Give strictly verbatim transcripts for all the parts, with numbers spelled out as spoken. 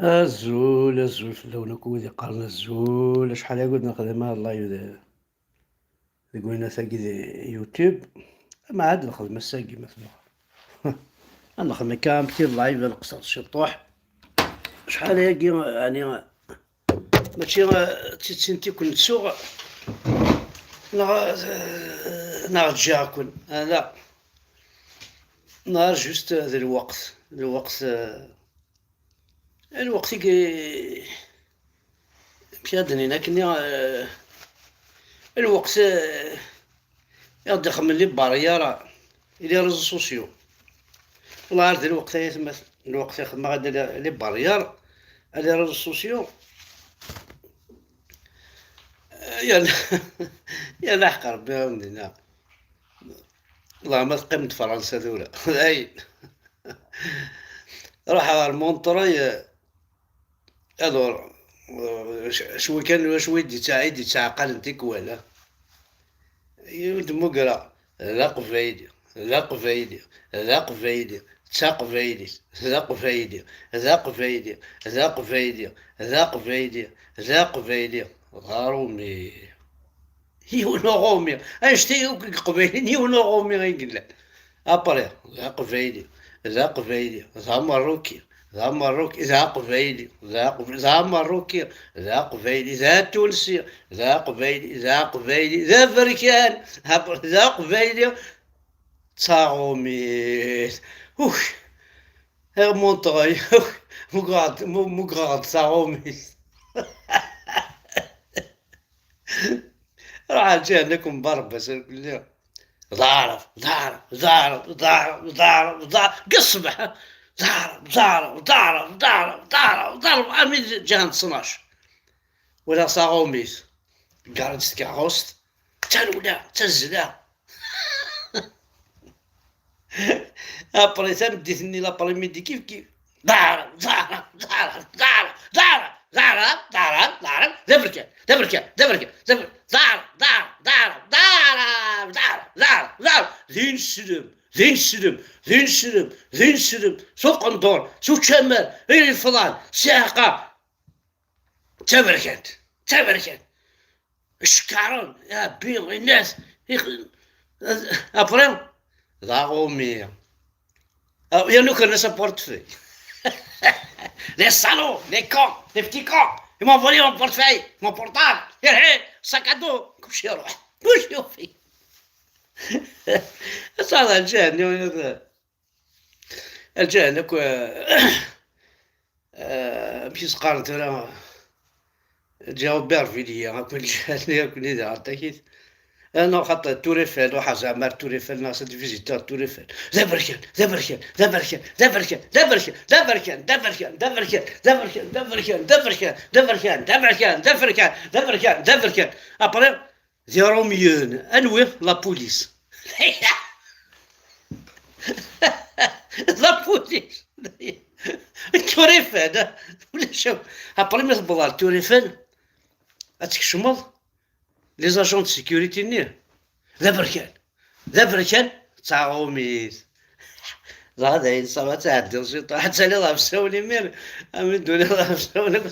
Azul, azul fell-awen akk wid iqqaren azul. Acḥal aya ur d-nexdem ara live d-, deg winat-agi di YouTube. Ma ad nexdem ass-agi, ma tebɣa. Ad nexdem akka un petit live, ad nqeṣṣer ciṭuḥ. Acḥal ayagi, ɛni, mačči, eh, d titin tikun tsuɣ, neɣ, eh, neɣ ǧǧiɣ-ken. Ala. Neɣ juste d lweqt. Lweqt, eh, Lweqt i, amek ad d-inin akkenni, eh, lweqt, eh, i ɣ-d-ixemmen les barrières i les réseaux sociaux. Wallah, ar d lweqt ay atmaten, lweqt i xemmeɣ ad les, les barrières à les réseaux sociaux. Eh, yal, yal aḥeqq Rebbi am dinna. Wallah, ma teqqim-d Fransa tura. Dayen. Ruḥ ɣer Montreuil, alors, c-, cwi kan, cwi d-yettɛa-, i d-yettɛeqqalen tikwal, ah. Yiwen d-mmugreɣ, d aqbayli, d aqbayli, d aqbayli, d taqbaylit, d aqbayli, d aqbayli, d aqbayli, d aqbayli, d aqbayli, d aṛumi. Yiwen uɣumi. Annect-a akk i yeqbaylen, yiwen uɣumi i yellan. Après, d aqbayli, d aqbayli, d ameṛṛuki, d ameṛṛuki, d aqbayli, d aqb-, d ameṛṛuki, d aqbayli, d atunsi, d aqbayli, d aqbayli, d aberkan, d aqbayli, d taṛumit. Uk. Ar Montreuil, uk. Mmugreɣ-d, mu-, mmugreɣ-d taṛumit. Ruḥ ar lǧiha-nni akk n Barebas, ar kulli. D aɛrab, d aɛrab, d aɛrab, d aɛrab, d aɛrab, d aɛrab, deg ṣṣbeḥ. D aɛrab, d aɛrab, d aɛrab, d aɛrab, d aɛrab, d aɛrab, armi d lǧiha n ttnac. Walaɣ taṛumit. Ggareɣ-d s tkeṛṛust. D tarewla, d tazzla. Après, tameddit-nni, l'après-midi, kif kif. D aɛrab, d aɛrab, d aɛrab, d aɛrab, d aɛrab, d aɛrab, d aɛrab, d aɛrab, d aberkan, d aberkan, d aberkan, d aberkan, d aɛrab, d aɛrab, d aɛrab, d aɛrab, d aɛrab, d aɛrab, d aɛrab, d ineslem, d ineslem, d ineslem, d ineslem, s uqendur, s učamar, i lefḍan, s iɛeqqa. D taberkant, d taberkant. Cekkaṛen, iɛebbi, inna-t, ix-, après, d aɣumi. Ah, yernu ukren-as aportefeuille. Les salauds, les cons, les petits cons. Ils m'ont volé mon portefeuille, mon portable. Hé, hé, sac à dos. Kullec iruḥ. Kullec yufi. Ad taɣeḍ ar lǧiha-nni, ad Lǧiha-nni akk, eh, eh, amek i s-qqaren tura? Lǧiha Aubervilliers, akk lǧiha-nni akk-nni daɣen takit. Eh, non, xaṭer Tour Eiffel, ruḥ zeɛma ar Tour Eiffel, neɣ s ad visiter Tour Eiffel. D aberkan, d aberkan, d aberkan. Après, d Iṛumyen, anwi? La police. La police. Tour Eiffel, ulac akk. Après, mi tewweḍ ɣer Tour Eiffel, ad tkecmeḍ les agents de sécurité-nni. D aberkan. D aberkan, d taṛumit. Dɣa d ayen ṣṣaba ad tɛeddiḍ ciṭuḥ, ad taliḍ ɣef sawen imir, am i d-tuliḍ ɣef sawen akk,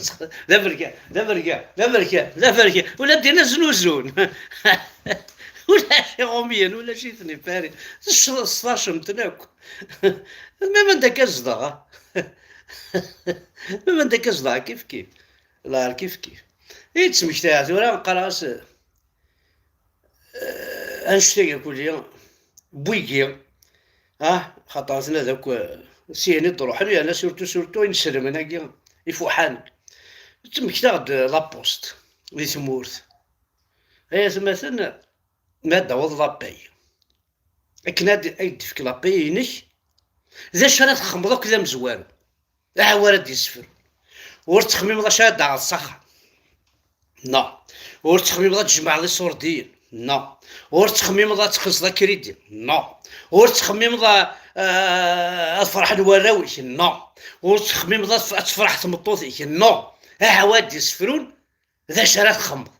d aberkan, d aberkan, d aberkan, d aberkan. Ula d din znuzun. Ulac iṛumyen, ulac-iten i Paris. Tecḍeḥ-, sṭacemt-ten akk. Même anda akka zedɣeɣ. Même anda akka zedɣeɣ, kif kif. Lɛar kif kif. I d-ttmektayeɣ tura, qqareɣ-as, eh, annect-agi akk-nni, n wigi, ah, xaṭer aten ad akk, eh, syin i d-ruḥen, yerna surtout, surtout ineslmen-agi ifuḥan. Ttmektaɣ-d la poste di tmurt. Ay atmaten, ma d-taweḍ la paye. Akken ad, ay d-tefk la paye-inek, d acu ara txedmeḍ akk d amezwaru? Aha, wara d-yessefru. Ur tettxemmimeḍ acu ara d-taɣeḍ s axxam? Non. Ur tettxemmimeḍ ad tjemɛeḍ iṣurdiyen? Non. Ur tettxemmimeḍ ad txellṣeḍ akridi? Non. Ur tettxemmimeḍ a, a, ad ferḥen warraw-ik? Non. Ur tettxemmimeḍ ad, ad tefreḥ tmeṭṭut-ik? Non. Aha, wara d-yessefrun, d acu ara txemmeḍ?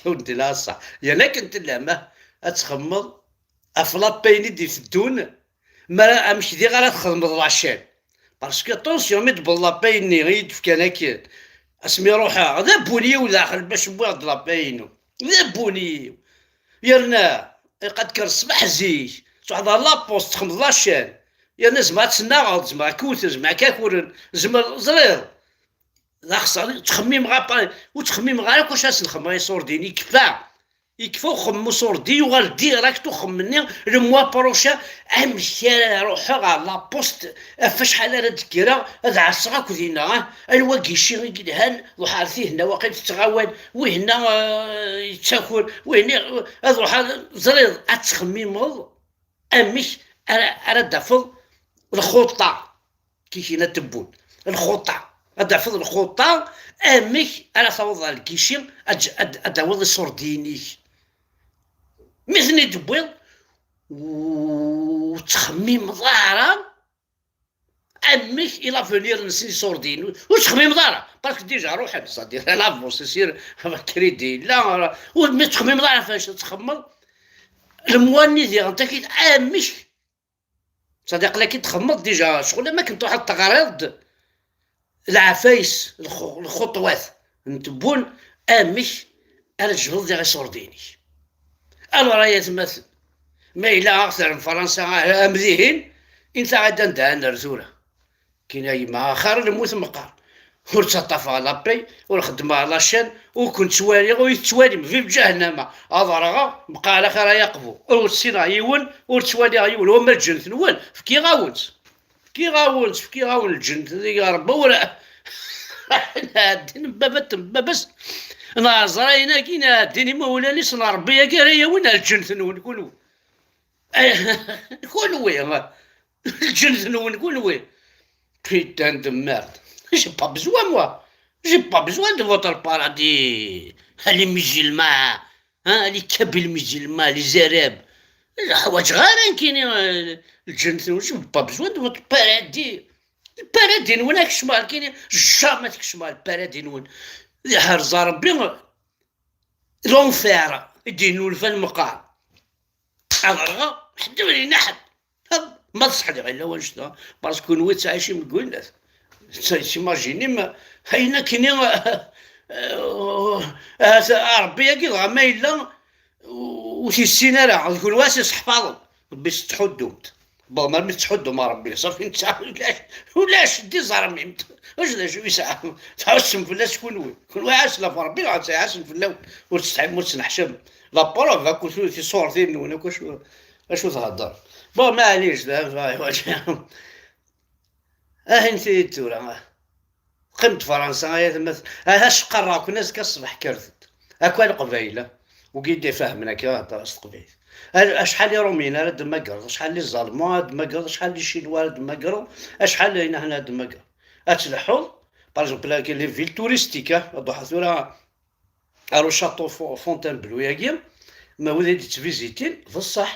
Kawen di laṣa. Yan akken tellam, ah, ad txemmeḍ ɣef la paye-nni d-iteddun, mi ara, amek diɣ ara txedmeḍ la chaîne. Parce que attention, mi d-wwḍeɣ lapay-nni i yi-d-fkan akken, asmi ruḥeɣ, d abuni-w daxel bac wwiɣ-d lapay-inu. D abuni-w. Yerna, iqad kker ṣṣbeḥ zik, truḥeḍ ɣer la poste, txedmeḍ la chaîne. Yerna zemreɣ ad tt-nnaɣeḍ, zemreɣ ad k-wten, zemreɣ ad k-akuren, zemreɣ, ẓriɣ. D axeṣṣar, ur ttxemmimeɣ apa-, ur ttxemmimeɣ ara akk acu ad sen-xedmeɣ iṣurdiyen, yekfa. Yekfa uxemmem uṣurdi, yuɣal direct uxemmem-nni, le mois prochain, amek ara ruḥeɣ ɣer la poste, ɣef wacḥal ara d-kkreɣ, ad ɛasseɣ akk dinna, ah, anwa guichet i yelhan, ruḥeɣ ar tihenna, waqil tettɣawal, wihenna, eh, yettaker, wihenna, eh, ad ruḥeɣ, ẓriɣ, ad txemmimeḍ amek ara, ara d-tafeḍ lxuṭṭa. Kikina tewwun lxuṭṭa. Ad d-tafeḍ lxuṭṭa, amek ara taweḍ ɣer lkici, ad, ad, ad d-tawiḍ iṣurdiyen-ik. Mi ten-id-tewwiḍ, ur ttxemmimeḍ ara amek i l'avenir-nsen iṣurdiyen. Ur ttxemmimeḍ ara, parce que déjà ruḥen, c'est-à-dire, l'avance, c'est sûr, crédit yella, ur, mi ur ttxemmimeḍ ara ɣef wacu ad txemmeḍ, lemwa-nni diɣen, takit, amek C'est-à-dire, aql-ak-id txemmeḍ déjà ccɣel, am akken truḥeḍ teɣriḍ-d leɛfayes, lxu-, lxuṭwat n tewwun, amek ara tjebdeḍ diɣ iṣurdiyen-ik. Alors ay atmaten, ma yella aɣ-terrem Fransa, ah, am dihin, inta ad anda ad nerr tura. Kina yemma, axir lmut meqqar. Ur ttaṭṭafeɣ lapay, ur xeddmeɣ la chaîne, ur ken-ttwaliɣ, ur yi-tettwalim, vive ǧahennama. Ad ɣreɣ, meqqar axir ay aqbu. Ur ssineɣ yiwen, ur ttwaliɣ yiwen, wama lǧennet-nwen, fkiɣ-awen-tt. Fkiɣ-awen-tt, fkiɣ-awen lǧennet, deg Rebbi ur nɛeddin n baba-s, n ɛezrayen-agi, nɛeddin imawlan-is n Rebbi-agi ara yawin ar lǧennet-nwen, kunwi. Kunwi, lǧennet-nwen, kunwi. Putain de merde. J'ai pas besoin, moi. J'ai pas besoin de votre paradis. Les musulmans, hein, les Kabyles musulmans, les Arabes. Ḥwaǧeɣ ara nekkini, eh, lǧennet-nwen. J'ai pas besoin de votre paradis. Paradis-nwen ad kecmeɣ nekkini. Jamais ad kecmeɣ paradis-nwen. Iḥrez Rebbi l'enfer i d-yennulfan meqqar. Ad ɣreɣ, ḥedd ur yenna ḥedd. Ma d ṣṣeḥ diɣ yella wanect-a, parce que kunwi tettɛicim deg winnat. Timajinim, ayen akkenni, eh, eh, Rebbi-agi dɣa ma yella ur t-yessin ara, d kunwi ara s-yesseḥfaḍen, Rebbi s-tettḥuddumt. Bon, ma mi tettḥuddum a Rebbi, ṣafi netta ulac, ulac d iẓermimt. Acu d acu yesɛa? Tɛussem fell-as kunwi. Kunwi ɛassen ɣef Rebbi, neɣ ttɛassen fell-awen. Ur tsetḥim, ur tettneḥcam. La preuve, akk tiṣurtin-nwen, akk acu, acu thedder. Bon, maɛlic, da, da, ahin tiyit tura. Qqim-d Fransa, ay atmaten. Aha, ceqqreɣ-ken azekka ṣṣbeḥ, kkret-d. Akk a Leqbayel, ah. Wigi d-ifehmen akka hḍer s teqbaylit. A-, acḥal Iṛumyen ara d-temmagreḍ, acḥal n Iẓalman ara d-temmagreḍ, acḥal n Icinwa ara d-temmagreḍ, acḥal n ayen ara d-temmagreḍ. Ad tleḥḥuḍ, par exemple, les villes touristiques, ah, ad d-truḥeḍ tura ar ucaṭu Fo-, Fontainebleau-agi, ma wid i d-yettvizitin, d ṣṣeḥ.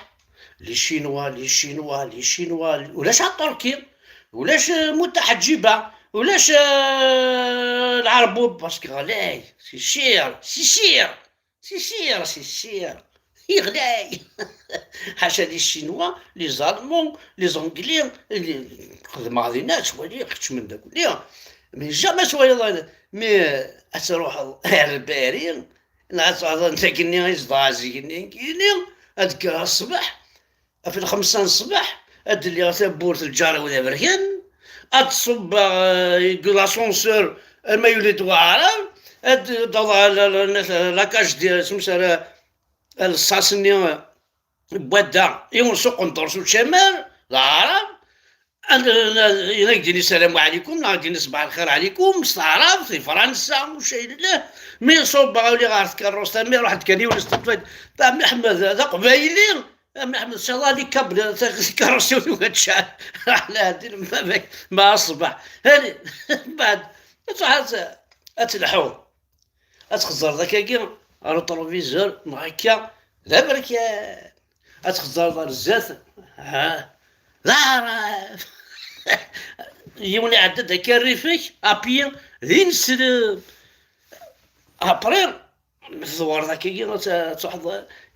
Les Chinois, les Chinois, les Chinois, ulac Aṭurki, ulac, eh, Mutaḥeǧǧiba, ulac, eh, Lɛerb, parce que ɣlay, c'est cher, c'est cher, c'est cher, c'est cher. Yeɣlay. Ḥaca les Chinois, les Allemands, les Anglais, les, xedmeɣ dinna, ttwaliɣ, keččmen-d akk-nni. Mais jamais twaliḍ, mais ad truḥeḍ ar Lbari, neɣ ad truḥeḍ anda-nni i zedɣeɣ zik-nni, ad kkreɣ ṣṣbeḥ, ɣef lxemsa n ṣṣbeḥ, ad d-lliɣ tawwurt lǧar-iw d aberkan, ad ṣubbeɣ, eh, deg l'ascenseur, arma yuli-d waɛrab, ad d-awḍeɣ la, la, la, la cage de, smus ara, eh, lṣas-nni, eh, n wadda, yiwen s uqenṭer s učamar, d aɛrab, ad, ad, ad ak-d-ini ssalamu ɛlikum, neɣ ad ak-d-ini ṣbaḥ lxir ɛlikum, s taɛrabt, di Fransa, ucayella. Mi ṣubbeɣ uli ɣer tkerrust, mi ruḥent kan yiwen s tefad, a Mmi Ḥmed, d aqbayli, a Mmi Ḥmed, cala li kabl, takerrust-iw tugi ad tecɛel. Raḥ la din baba-k, ma ṣṣbeḥ. Hani, mbeɛd, ad truḥ ad, ad telḥu. Ad txeẓẓreḍ akkagi ɣer uṭruvizur, neɣ akka, d aberkan. Ad txeẓẓreḍ ar zdat, ha, d aɛrab. Yiwen iɛedda-d akka rrif-ik, appuyer, d ineslem. Après, ma tdewreḍ akkagi, ad t-, ad truḥeḍ,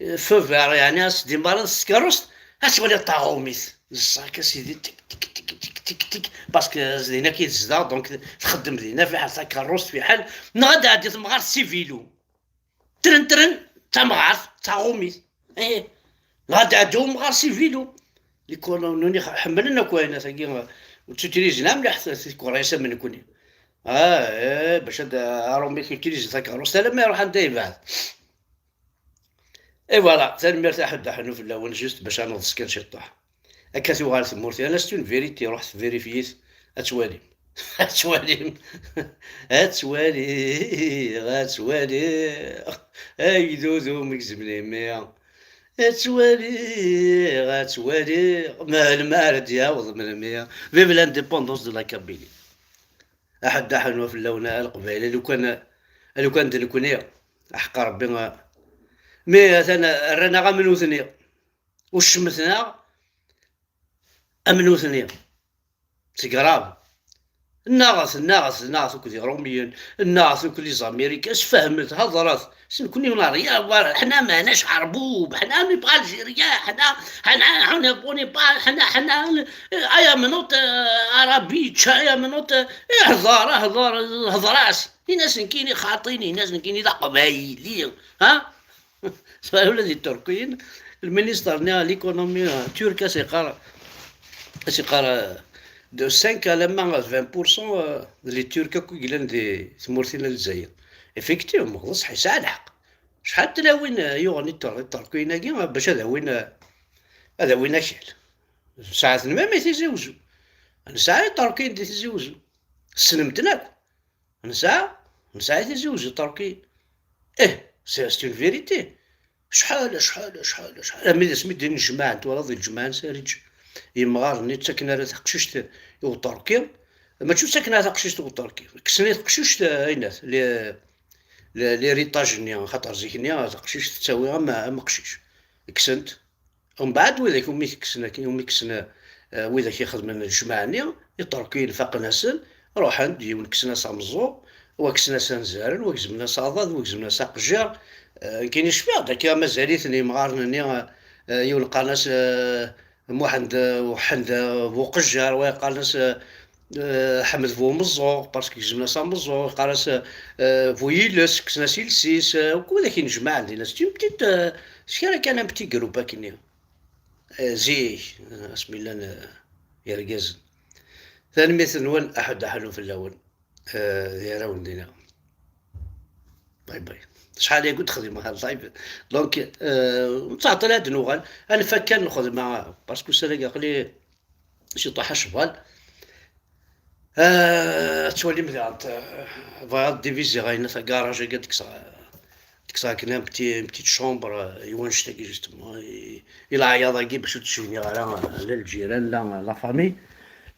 eh, feu vert, yeɛni ad s-démarreḍ s tkerrust, ad twaliḍ taɣumit. D ṣṣak, a sidi, tik, tik, tik, tik, tik tik, parce que dinna akka i tezdeɣ, donc txeddem dinna, fiḥel takeṛṛust, fiḥel. Neɣ ad d-tɛeddi temɣart s vilu. Tren, tren, d tamɣart, d taṛumit. Ih. Neɣ ad d-tɛeddi umɣar s vilu. L'économie, ḥemmlen akk wayen-agi, ur ttutilisent mliḥ tikuṛ-is am nekkni. Ah, eh, bac ad aṛumit utilizi takeṛṛust, alamma iṛuḥ anda yebɛed. Et voilà, tanemmirt a Ḥedd Aḥnu fell-awen, juste bac ad neḍs kan ciṭṭaḥ. Akka tuɣal tmurt, ana c'est une vérité, ruḥet vérifiet, ad twalim. Ad twalim. Ad twaliɣ, ad twaliɣ. Agdud umi gezmen imi. Ad twaliɣ, ad twaliɣ. Mahel ma ara d-yaweḍ melmi. Vive l'indépendance de la Kabylie. Aḥedd Aḥnu fell-awen a Leqbayel, a lukan, a lukan d nekni, aḥeqq Rebbi, a, mi atan rran-aɣ am nutni, ucmet-aɣ am nutni. C'est grave. Nnaɣet, nnaɣet, nnaɣet akked Iṛumiyen, nnaɣet akked les Américains, sfehmet, hedṛet. Si nekkni ur neɛri ara, ḥna maɛnac ɛerbub, ḥna on n'est pas algérien, ḥna, ḥna, on n'est, on n'est pas, ḥna, ḥna, I am not, uh, Arabic, I am not, uh, ihḍer, ihḍer, hḍer-as. Ini-as nekkini xaṭi, ini-as nekkini d aqbayli, ha? Ula di Turkiyin, lminister-nni l'économie turque as-iqqar, as-iqqar, euh, de cinq alamma vingt pour cent, euh, d les Turcs akk i yellan di tmurt-ina n Lezzayer. Effectivement, d ṣṣeḥ, yesɛa lḥeqq. Acḥal n tlawin, euh, yuɣen Itur-, Iṭerkiyen-agi, euh, bac ad awin, euh, ad awin akal. Nesɛa-ten même i Tizi Uzzu. Nesɛa Iṭerkiyen di Tizi Uzzu. Tessnem-ten akk. Nesɛa, nesɛa Tizi Uzzu Iṭerkiyen. Eh, c'est, c'est une vérité. Acḥal, acḥal, acḥal, acḥal. Armi d asmi d-nnejmaɛen, twalaḍ di lǧemɛa n Sariǧ. Yemɣaren-nni ttaken ara taqcict i Uṭerki. Mačči ur ttaken ara taqcict i Uṭerki. Kksen i teqcict, eh, aynat, li, li, l'héritage-nni, xaṭer zik-nni taqcict tettawi am, am uqcic. Kksen-t. Umbeɛd widak umi tekksen akken, umi kksen, eh, widak ixedmen lejmaɛ-nni, Iṭerkiyen faqen-asen, ruḥen-d, yiwen kksen-as ameẓẓuɣ, wa kksen-as anzaren, wa gezmen-as aḍad, wa gezmen-as aqejjar. Eh, nekkini cfiɣ-d akka mazal-iten yemɣaren-nni, eh, yiwen qqaren-as, eh, Muḥend, eh, Uḥend, eh, Buqejjar, wa qqaren-as, eh, eh, Ḥmed Bumeẓẓuɣ, parce que gezmen-as ameẓẓuɣ, qqaren-as, eh, Bu Yiles, kksen-as iles-is, eh, akk widak inejmaɛen dinna. C'est une petite, eh, s kra kan un petit groupe akkenni. Eh, zik, eh, asmi llan, eh, yergazen. Tanemmirt-nwen, aḥud aḥlu fell-awen. Eh, d yarawen dinna. Bye bye. Acḥal ay d-xedmeɣ ɣer live. Donc, eh, ur nettɛeṭṭil ad nuɣal. Ad nfak kan lxedma, parce que ussan-agi aql-i ciṭuḥ acbal. Eh, ad twalim daɣen, eh, bɣiɣ ad diviziɣ ayen, agaṛaj-agi ad kkseɣ, ad kkseɣ akken un petit, une petite chambre, eh, i wannect-agi justement, i, i leɛyaḍ-agi bac ur ttjeyniɣ ara, eh, la lǧiran, la, la famille.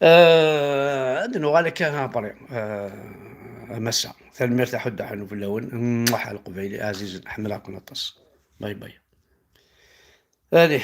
Eh, ad nuɣal akka après, eh, a massa. Tanemmirt a Ḥud Aḥnu fell-awen. Muḥ a Leqbayel iɛzizen, ḥemmleɣ-ken aṭas. Bye bye. Allez.